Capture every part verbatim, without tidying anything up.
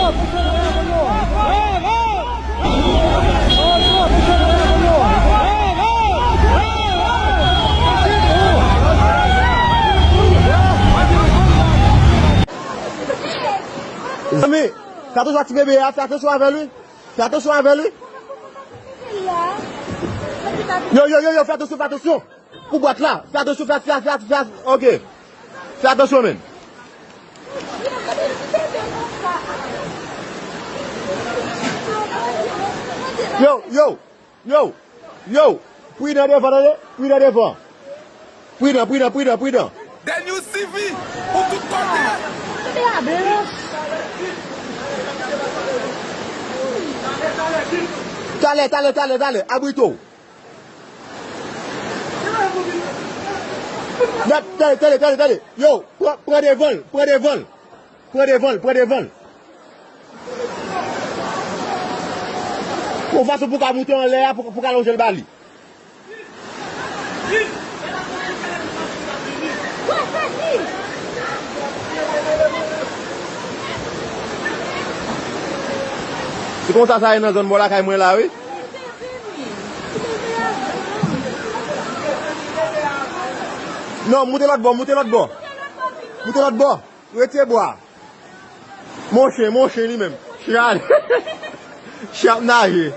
Zanmi, fè atansyon ak ti bebe a, fè atansyon avè l wi. Fè atansyon avè l wi. Yo, yo, yo, yo, fè atansyon, fè atansyon. Pou bwat la. Fè atansyon, fè, fè, fè, fè, ok. Fè atansyon, men. Yo, yo, yo, yo. Pridan devan, tande. Pridan devan. Pridan, pridan, pridan, pridan. Dènye sivi pou tout kote. Talè, talè, talè, talè. Abri tou. Nèt, tande, tande, tande, tande. Yo, pran, pran devan l, pran devan l. Pran devan l, pran devan l. Yon fason pou ka moute anlè a, pou, pou ka lonje l ba li. Se konsa sa ye nan zòn bò lakay mwen la, wi. Non, moute lòt bò, moute lòt bò. Moute lòt bò. Retire bwa. Mon chen, mon chen li menm. Chen ale. Chen ap naje.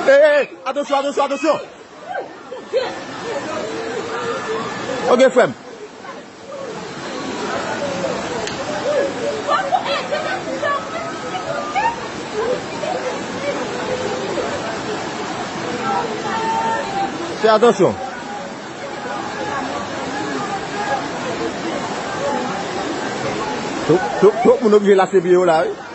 Ey, ey, ey, atansyon, atansyon, atansyon. Ok, frè m. Fè atansyon. Twòp, twòp, twòp moun oblije lase pye yo la, wi.